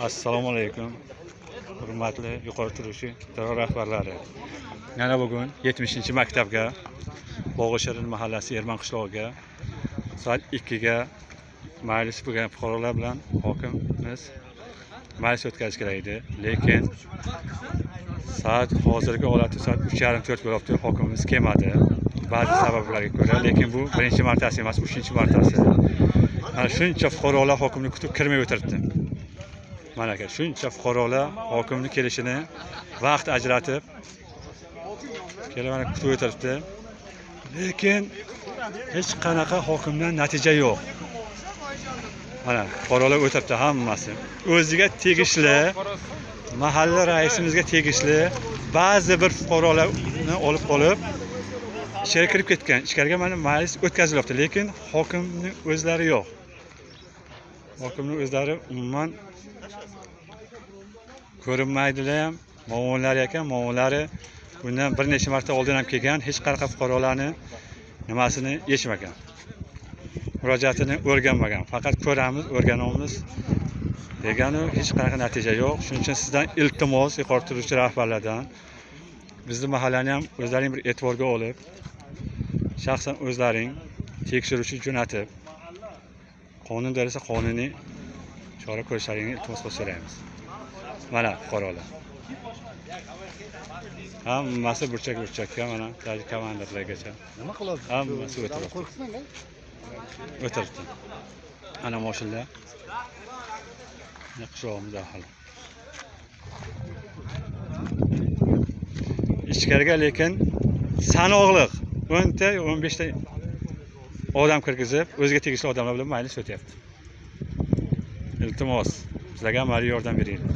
Assalomu alaykum, hurmatli yuqori turuvchi idora rahbarlari. Yana bugun 70-maktabga, Bog'ishirin mahallasi, Erman qishlog'iga soat 2 ga majlis bo'lgan fuqarolar bilan hokimimiz majlis o'tkazish kerak edi. Lekin soat hozirgi holati soat 3:30, 4 bo'lyapti, hokimimiz kelmadi. Ba'zi sabablarga ko'ra, lekin bu birinchi martasi emas, uchinchi martasi. Mana shuncha fuqarolar hokimni kutib kirmay o'tiribdi. Mana aka, shuncha fuqarolar hokimni kelishini vaqt ajratib kelib mana kutib o'tiribdi. Lekin hech qanaqa hokimdan natija yo'q. Mana fuqarolar o'tiribdi hammasi. O'ziga tegishli, mahalla raisimizga tegishli ba'zi bir fuqarolarni olib qolib ichkari kirib ketgan. Ichkariga mana majlis o'tkazilyapti, lekin hokimni o'zlari yo'q. Hokimni o'zlari umuman ko'rinmaydilar ham, muavinlari ekan, muavinlari bundan bir necha marta oldin ham kelgan, hech qanaqa fuqarolarni nimasini yechmagan. Murojaatini o'rganmagan. Faqat ko'ramiz, o'rganamiz deganu hech qanaqa natija yo'q. Shuning uchun sizdan iltimos, yuqori turuvchi rahbarlardan bizni mahallani ham o'zlaring bir e'tiborga olib, shaxsan o'zlaring tekshiruvchi jo'natib, qonun doirasida qonuniy chora ko'rishlaringni iltimos qilib so'raymiz. Mana fuqarolar. Hammasi burchak burchakka mana даже komandirlargacha Nima qiladi? Hammasi o'tiribdi. Qo'rqitmang. O'tiribdi. Ana mashinalar. Qishlog'imiz ahli. Ichkariga lekin sanoqliq 10 ta 15 ta odam kirgizib, o'ziga tegishli odamlar bilan majlis o'tyapti. Iltimos, bizlarga amaliy yordam beringlar.